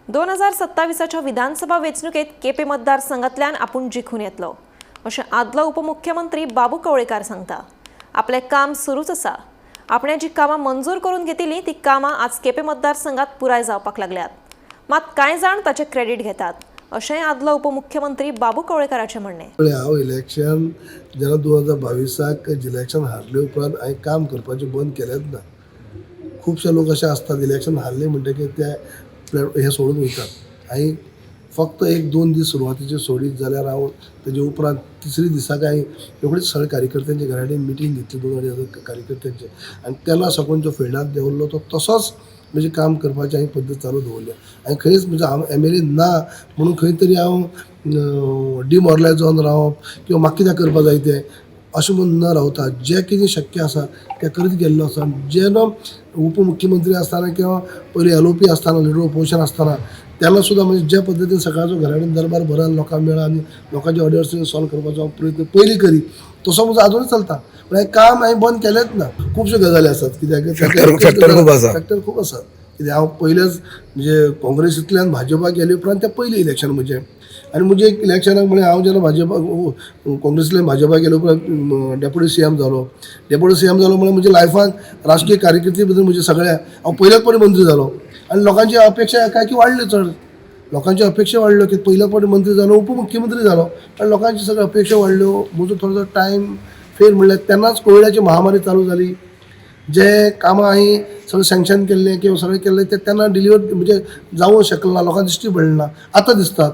2027च्या विधानसभा वेंचणुकेत केपें मतदारसंघातल्यान आपूण जिखून येतलो अशें आदलो उपमुख्यमंत्री बाबू कवळेकार सांगता. आपलें काम सुरूच आसा. आपणें जी कामां मंजूर करून घेतिल्लीं ती कामां आज केपें मतदारसंघात पुराय जावपाक लागल्यात, मात कांय जाण ताचें क्रेडीट घेतात अशेंय आदलो उपमुख्यमंत्री बाबू कवळेकाराचें म्हणणें. पळय, हांव इलेक्शन जेन्ना 2022 इलेक्शन हारले उपरांत हांवें काम करपाचें बंद केलेंच ना. खुबशे लोक अशे आसतात, इलेक्शन हारले म्हणटकीर ते हें सोडून वयतात. हांवें फक्त एक दोन दीस सुरवातीचे सोडीत जाल्यार हांव तेजे उपरांत तिसरे दिसाक हांवें रोखडीच सगळे कार्यकर्त्यांच्या घरा कडेन मिटींग घेतली, 2-2.5 हजार कार्यकर्त्यांचे, आनी तेन्ना साकून जो फिल्डार देंवल्लो तो तसोच म्हणजे काम करपाची हांवें पद्दत चालू दवरल्या. आनी खंयच म्हणजे हांव एमएलए ना म्हणून खंय तरी हांव डिमोरलायज जावन रावप किंवा म्हाका कित्याक करपा जाय तें अशें म्हणून न रावता जें कितें शक्य आसा तें करीत गेल्लो आसा. जेन्ना उपमुख्यमंत्री आसतना किंवा पयलीं एलओपी आसतना, लिडर ऑपोजिशन आसतना, तेन्ना सुद्दां म्हणजे जे पद्दतीन सकाळचो घरा कडेन दरबार भरान लोकांक मेळा आनी लोकांचे अडचणी सॉल्व करपाचो हांव प्रयत्न पयलीं करी तसो म्हजो आजुनूय चलता. म्हळ्यार काम हांवें बंद केलेंच ना. खुबश्यो गजाली आसात कित्याक फॅक्टर खूब आसा. फॅक्टर खूब आसात. कित्याक हांव पयलेच म्हणजे काँग्रेसींतल्यान भाजपा गेले उपरांत तें पयलें इलेक्शन म्हजें, आनी म्हजें एक इलेक्शनाक म्हळ्यार हांव जेन्ना भाजपा काँग्रेसींतल्यान भाजपा गेले उपरांत डेप्युटी सीएम जालो. डेप्युटी सीएम जालो म्हळ्यार म्हज्या लायफान राजकीय कारकिर्दी बद्दल म्हजे सगळ्या हांव पयल्याच फावटी मंत्री जालो आनी लोकांची अपेक्षा काय की वाडल्यो, चड लोकांची अपेक्षा वाडल्यो की पयल्या फावटी मंत्री जालो, उपमुख्यमंत्री जालो आनी लोकांची सगळ्यो अपेक्षा वाडल्यो. म्हजो थोडोसो टायम फेल म्हणल्यार तेन्नाच कोविडाची महामारी चालू जाली. जे कामां हांवें सगळें सँक्शन केल्लें किंवा सगळें केल्लें तें तेन्ना डिलिवर म्हणजे जावंक शकलें ना, लोकांक दिश्टी पडलें ना, आतां दिसतात.